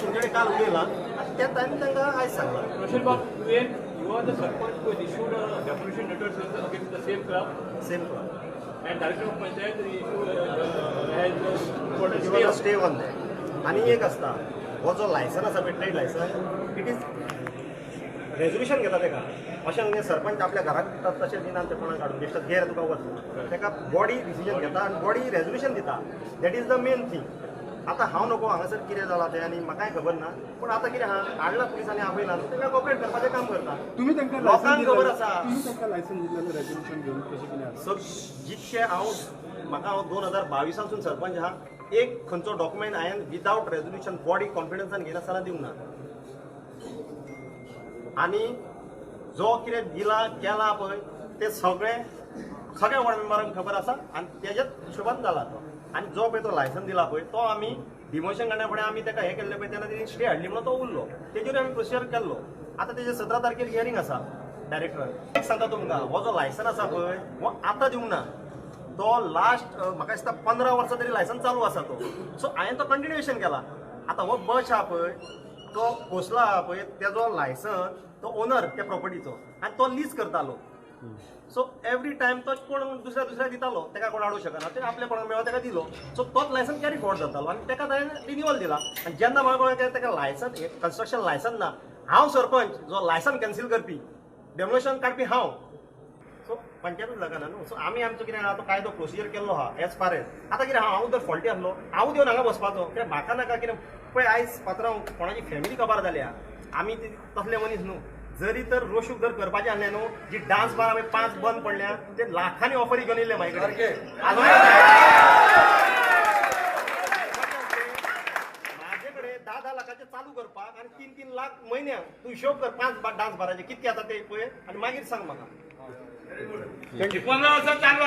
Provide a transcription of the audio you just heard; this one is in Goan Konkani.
तुमच्याकडे काल उलयला आनी त्या टायम तांकां आयज सांगलां. Roshan Babu, you are the sarpanch who has issued a demolition letters against the same club, same club. And director of panchayat issued, has put a stay. Stay on that. आनी एक आसता, हो जो लायसन आसा पळय, trade licence, it is resolution घेता तेका. अशें न्ही सरपंच आपल्या घराक दितात तशें दिना ते कोणाक काडून बेश्टच घे रे तुका वच. तेका बॉडी डिसिजन घेता आनी बॉडी रेजोल्युशन दिता. That is the main thing. आतां हांव नको हांगासर कितें जालां तें आनी म्हाकाय खबर ना, पूण आतां कितें आहा, हाडला पुलिसांनी आपयला, तांकां कॉपरेट करपाचें काम करता. तुम्ही तांकां लायसन लोकांक खबर आसा. तुम्ही तांकां लायसन दिलेलें रेजोल्युशन घेवन कशें कितें आसा? सो जितके हांव म्हाका हांव 2022सासून सरपंच आहा, एक खंयचो डॉक्युमेंट हांवें विदावट रेजोल्युशन बॉडी कॉन्फिडन्सान घेयनासतना दिवंक ना. आनी जो कितें दिला केला पळय ते सगळें सगळ्या वॉर्ड मेंबरांक खबर आसा आनी तेज्याच हिशोबान जाला तो. आनी जो पळय तो लायसन दिला पळय तो आमी डिमोशन काडल्या फुडें आमी ताका हें केल्लें पळय, तेन्ना तेणी स्टे हाडली म्हणून तो उरलो, तेजेर आमी प्रोसिजर केल्लो. आतां तेजे 17 तारखेर हियरींग आसा डायरेक्टर. एक सांगता तुमकां, हो जो लायसन आसा पळय हो आतां दिवंक ना, तो लास्ट म्हाका दिसता 15 वर्सां तरी लायसन चालू आसा तो. सो हांवें तो कंटिन्युएशन केला. आतां हो बश आहा पळय, तो खोसला आहा पळय, तेजो लायसन तो ओनर त्या प्रॉपर्टीचो आनी तो लीज करतालो. सो एवरी टायम तो कोण दुसऱ्या दुसऱ्या दितालो, ताका कोण हाडूंक शकना, ते आपल्या कोणाक मेळो ताका दिलो. सो तोच लायसन कॅरी फॉरवर्ड जातालो आनी ताका ताणें रिन्युअल दिला. आनी जेन्ना म्हाका कळ्ळें ताका लायसन कन्स्ट्रक्शन लायसन ना, हांव सरपंच जो लायसन कॅन्सील करपी, डेमोलेशन काडपी हांव. सो पंचायतूच लागना न्हू. सो आमी आमचो कितें आहा तो कायदो प्रोसिजर केल्लो आहा एज फार एज. आतां कितें आहा, हांव जर फॉल्टी आसलो हांव येवन हांगा बसपाचो कित्याक म्हाका नाका. कितें पळय आयज पात्रांव कोणाची फॅमिली काबार जाल्या, आमी ती तसले मनीस न्हू. जरी तर रोशूक जर करपाचें आसलें न्हू, जी डान्स बार आमी 5 बंद पडल्या ते लाखांनी ऑफरी घेवन येयल्ले म्हाजे कडेन. म्हाजे कडेन 10-10 लाखाचे चालू करपाक आनी 3-3 लाख म्हयन्याक. तूं हिशोब कर 5 डान्स बाराचे कितके आतां ते पळय आनी मागीर सांग म्हाका. 15 वर्सां चालू.